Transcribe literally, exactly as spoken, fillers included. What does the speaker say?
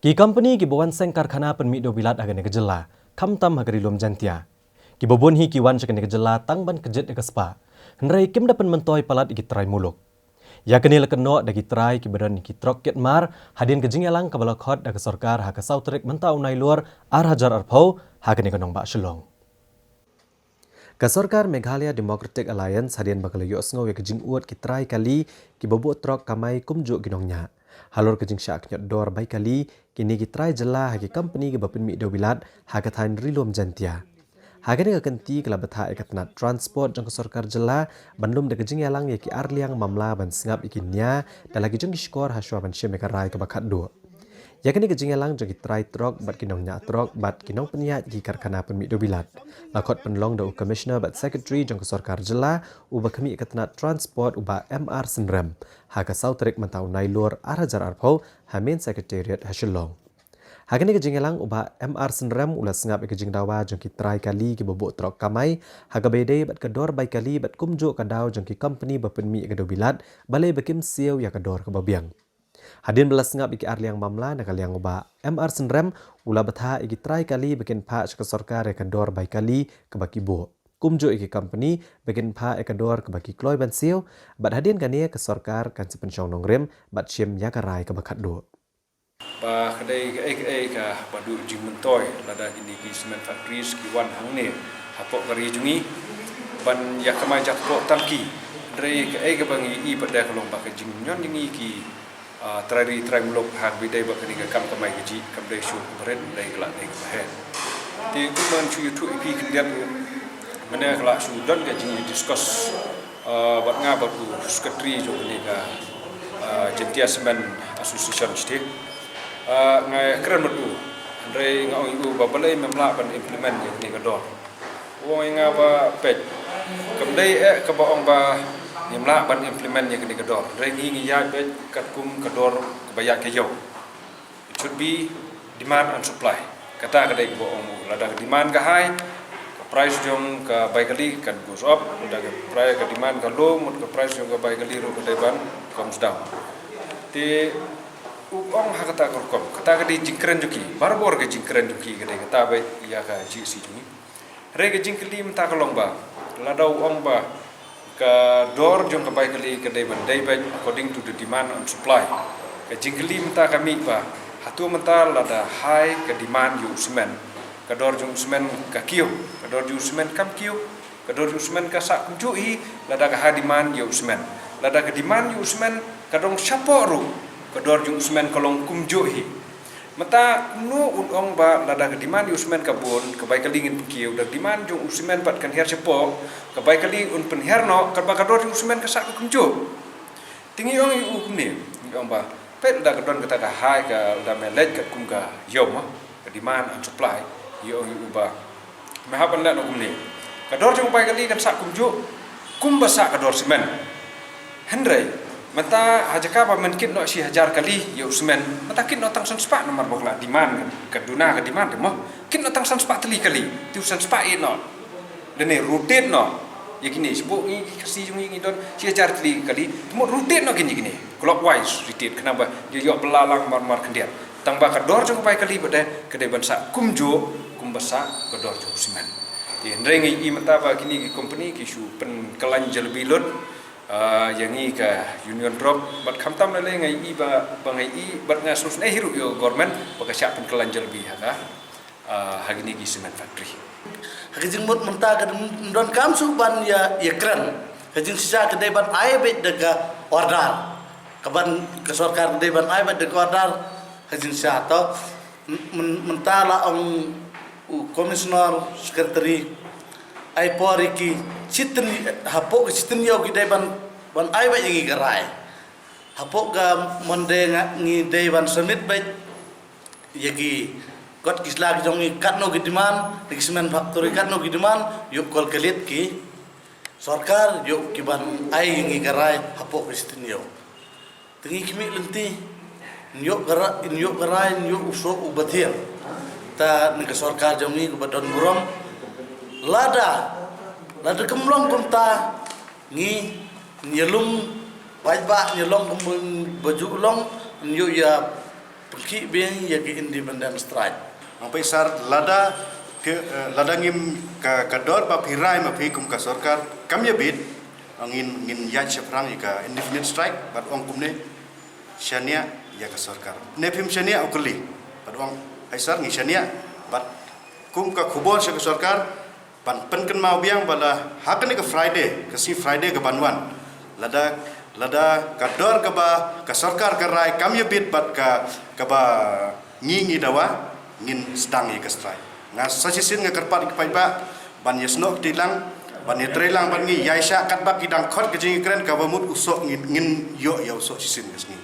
Ki kompani kiba wan seng karkhana pynmih dewbilat ha kane ka jylla, khamtam ha ka Ri Lum Jaintia. Kiba bun hi ki wan sha kane ka jylla tang ban kjit ïa ka spah. Hynrei kim da pynmyntoi palat ïa ki trai muluk. Ïa kane la kynnoh da ki trai kiba don ïa ki trok kit mar, hadien ka jingïalang kaba la khot da ka sorkar ha ka saw tarik mynta u Nailur ar hajar arphew, ha kane ka nongbah Shillong. Ka sorkar Meghalaya Democratic Alliance hadien ba ka la ïohsngew ïa ka jingud ki trai kali kiba buh trok kamai kumjuh ki nongñiah halor ka jingshah kñiot dor bai kali, kine ki trai jylla ha ki kompani kiba pynmih dewbilat ha ka thaiñ Ri Lum Jaintia. Ha kane ka kynti ka la bthah ïa ka tnat transport jong ka sorkar jylla ban lum da ka jingïalang ïa ki arliang mamla ban sngap ïa ki nia da la ki jong ki shkor hashwa ban shim ïa ka rai kaba khatduh. Ïa kane ka jingïalang jong ki trai trok bad ki nongñiah trok bad ki nongpynïaid ki karkhana pynmih dewbilat la khot pynlong da u Commissioner bad Secretary jong ka sorkar jylla uba khmih ïa ka tnat transport u Bah M R Synrem ha ka saw tarik mynta u Nailur ar hajar arphew ha Main Secretariat ha Shillong. Ha kane ka jingïalang u Bah M R Synrem u la sngap ïa ka jingdawa jong ki trai kali kiba buh trok kamai ha kaba ïadei bad ka dor bai kali bad kumjuh ka daw jong ki kompani ba pynmih ïa ka dewbilat balei ba kim siew ïa ka dor kaba biang. Hadien ba la sngap ïa ki arliang mamla na ka liang u Bah M R Synrem u la bthah ïa ki trai kali ba kin phah sha ka sorkar ïa ka dor bai kali kaba ki buh. Kumjuh ïa ki kompani ba kin phah ïa ka dor kaba ki kloi ban siew, bad hadien kane ka sorkar kan sa pynshong nongrim bad shim ïa ka rai kaba khatduh. Ba ka dei kaei kaei kaba duh jingmyntoi lada kine ki cement factories ki wan hangne hapoh ka ri jong ngi ban ïa kamai jakpoh tang ki. Hynrei kaei kaba ngi i pat de ka long ba ka jingñion jong ngi ki ah, trai ri trai muluk ha kaba ïadei bad kane ka kam kamai kajih kam dei shuh kaba rit, dei ka lah dei kaba heh. Te kumba ngan shu ïathuh ïa phi khyndiat ruh, mynne ka lah shu don ka jingdiscuss, ah, bad nga bad u secretary jong kane ka, ah, Jaintia Cement Association shatei. Ah, nga ïakren bad u, hynrei nga ong ïa u ba balei mem lah ban implement ïa kane ka dor. U ong ïa nga ba peit, kam dei eh kaba ong ba ngim lah ban implement ïa kane ka dor. Hynrei ngi ngi ïaid beit katkum ka dor kaba ïaid ka ïew. It should be demand and supply. Kata ka dei kaba ong u. Lada ka demand ka high, ka price jong ka bai kali kan goes up. Lada ka price, ka demand ka low, mut ka price jong ka bai kali ruh ka dei ban comes down. Te u ong ha kata ka rukom, kata ka dei jingkren jong ki, barabor ka jingkren jong ki ka dei kata beit ïa ka G S C jong ngi. Hynrei ka jingkylli mynta ka long ba lada u ong ba ka dor jong ka bai kali ka dei ban dei beit according to the demand and supply. Ka jingkylli mynta ka mih ba hato mynta lada high ka demand ïa u cement, ka dor jong u cement ka kiew, ka dor jong u cement kam kiew, ka dor jong u cement ka sah kumjuh hi lada ka high demand ïa u cement. Lada ka demand ïa u cement ka dang shapoh ruh, ka dor jong u cement ka long kumjuh hi. Mynta kumno un ong ba lada ka demand ïa u cement ka bun, ka bai kali ngin pynkiew, da demand jong u cement pat kan hiar shapoh, ka bai kali un pynhiar noh, katba ka dor jong u cement ka sah kumjuh. Te ngi ong ïa u kumne, ngi ong ba peit lada ka don kata ka high, ka lada me leit katkum ka ïew ma, ka demand and supply, ngi ong ïa u ba me hap ban leh noh kumne. Ka dor jong u bai kali kan sah kumjuh kumba sah ka dor cement. Hynrei mynta ha jaka ba men kit noh shi hajar kali ïa u cement, mynta kit noh tang san spah namar ba ka la demand, ka duna ka demand te mo. Kit noh tang san spah tylli kali, te u san spah ïeh noh. Lane rotate noh. Ïa kine, shu buh ngi ki Khasi jong ngi ngi don shi hajar tylli kali, te mo rotate noh kine kine. Clockwise rotate, khnang ba ïoh ïoh bylla lang mar mar khyndiat. Tang ba ka dor jong ka bai kali pat de ka dei ban sah kumjuh kumba sah ka dor jong u cement. Te hynrei nga i mynta ba kine ki company ki shu pynkylla jalebi lut, ah, ïa ngi ka union drop, bad khamtam lei lei nga i ba, ba nga i bad nga sngewsynei hi ruh ïa u government ba ka shah pynkylla jalebi ha ka, ah, ha kine ki cement factory. Ha ka jingmut mynta ka dang don kam shu ban ïa, ïakren. Ka jingshisha ka dei ban ai beit da ka order. Ka ban, ka sorkar ka dei ban ai beit da ka order. Ka jingshisha to, myn-, myn-, mynta la ong u commissioner, secretary, ai por ïa ki shiteng, hapoh ki shiteng ïew ki dei ban, ban ai beit ïa ngi ka rai. Hapoh ka Monday nga ngi dei ban submit beit ïa ki kot ki sla ki jong ngi katno ki demand, ïa ki cement factory katno ki demand, ïoh calculate ki sorkar, ïoh ki ban ai ïa ngi ka rai hapoh ka shiteng ïew. Te ngi khmih lynti, ïoh ka ra-, ïoh ka rai, ïoh u soh u ba thiang. Ta na ka sorkar jong ngi kaba don burom. Lada, lada kam long kumta, ngi, ngi ïalum, paidbah, ngi long kum ba ju long, ïoh ïa Ki biang ïa ki independent strike. Ngan peit sir, lada phi, eh, lada ngim ka, ka dor ba phi rai ma phi kum ka sorkar kam ïa bit, ngin, ngin ïaid shaphrang ïa ka indefinite strike, bad ong kumne, shaniah ïa ka sorkar. Ne phim shaniah u kylli, bad ong, hai sir, ngi shaniah, bad kum ka khubor sha ka sorkar, ban pynkynmaw biang ba la ha kane ka Friday, ka sngi Friday ka ban wan, lada, lada ka dor kaba ka sorkar ka rai kam ïa bit bad ka, kaba ngi ngi dawa, ngin sdang ïa ka strike. Nga sa shisien nga kyrpad ïa ki paidbah ban ïasnoh kti lang, ban ïatrei lang bad ngi, ïaishah katba ki dang khot ka jingïakren, kaba mut u soh ngin, ngin ïoh ïa u soh shisien ka sngi.